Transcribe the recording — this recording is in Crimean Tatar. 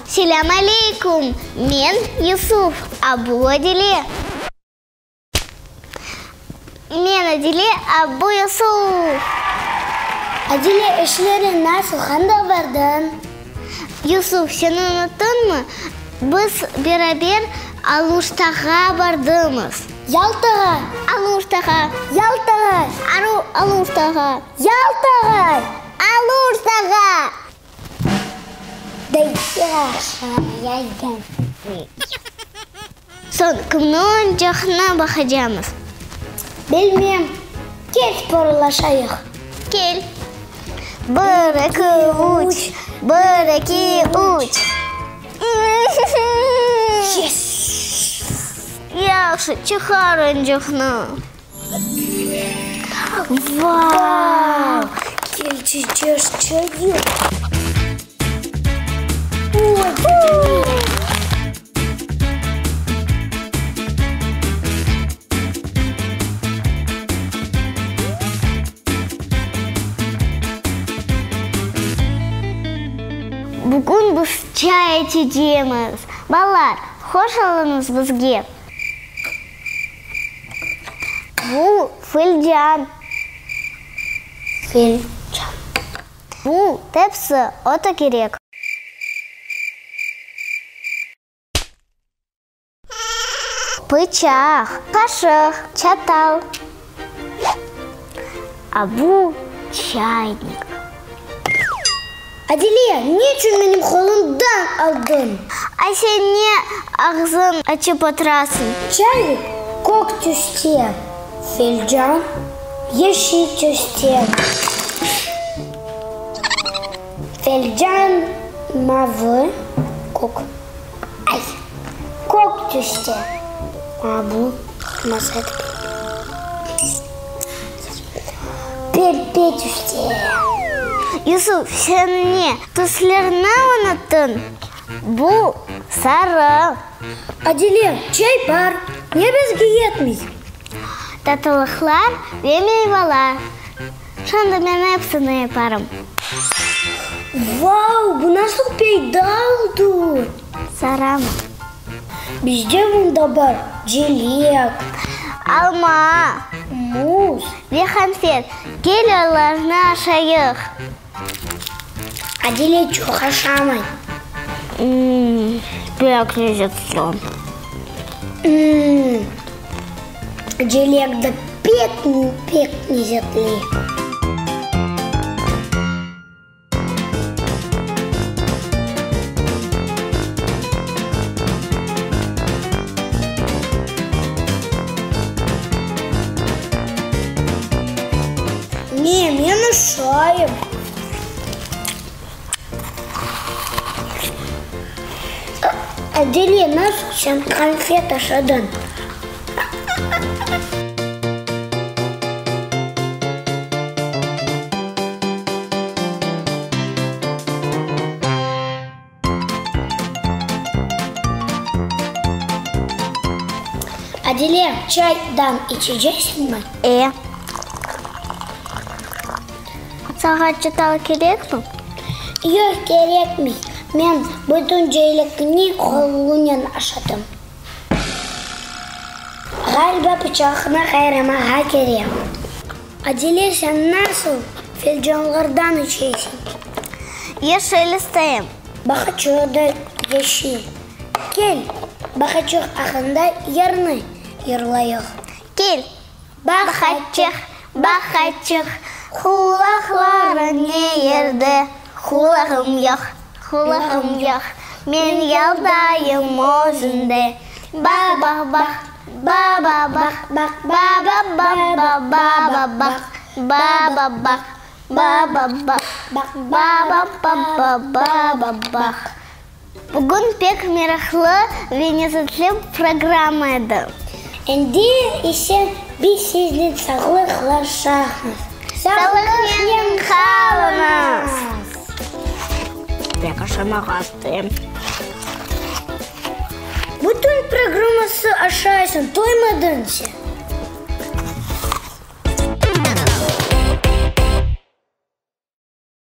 Selâm aleyküm! Men Yusuf, a bu Adile. Men Adile, a bu Yusuf. Adile, işleriñ nasıl, qanda bardıñ? Yusuf, sen unuttıñmı, biz beraber Aluştağa bardımız. Yaltağa! Aluştağa! Yaltağa! Aluştağa! Yaltağa! Aluştağa! Soñ kimniñ oyuncağına baqacamız? Bilmem. Kel sporlaşayıq. Kel. Bir, eki, üç. Bir, eki, üç. Yes! Yahşı, çıqar oyuncaqnı. Vau! Kel çeşçeyik. Bugün biz çay içecemiz. Balalar, hoş oluñız bizge. Bu filcan. Filcan. Bu tepsi, o da kerek. Pıçaq, qaşıq, çatal. A bu çaynik. Adile, ne içün menim qolumdan aldıñ? Ay, sen ne ağzıñ açıp oturasıñ? Çaynik kök tüste, filcan yeşil tüste. Filcan mavı, kök, ay, kök tüste. A bu nasıl Pembe tüste. Yusuf, sen ne, tüslerni unuttıñ? Bu sarı. Adile, çay bar, ne bizge yetmey? Tatlılıqlar ve meyvalar. Şimdi men epsini yaparım. Vau, bu nasıl peyda oldı? Saramı? Bizde mında bar celek. Alma. Muz. Ve qanfet. Kel olarnı aşayıq. Adile çoq aşamay. Mmm, pek lezetli. Mmm, celek de pek, pek lezetli. Ne, men aşayım. Adile, nasıl sen qanfet aşadıñ? Adile, çaydan içecesiñmi? E. Saña çatal kerekmi? Yoq, kerekmey. Men bütün ceylekni qolunen aşadım. Ğaliba pıçaqnı qayramağa kerek. Adile, sen nasıl filcanlardan içesiñ? Yeşil isteyim. Bağçıq da yeşil. Kel, bağçıq aqqında yırnı yırlayıq. Kel, bağçıq, bağçıq, qulaqlarıñ ne yerde? Qulağım yoq, qulağım yoq, men yaldayım özünde. Ba-ba-baq, ba-ba-baq, ba-ba-ba-ba-ba-ba-baq, ba-ba-baq, ba-ba-baq, ba-ba-ba-ba-ba-baq. Bugün pek meraqlı ve lezetli programma edi. Endi ise biz siznen sağlıqlaşamız. Sağlıqnen qalıñız! Pek aşamağa isteyim. Bütün programması aşaysıñ, toymadıñ sen.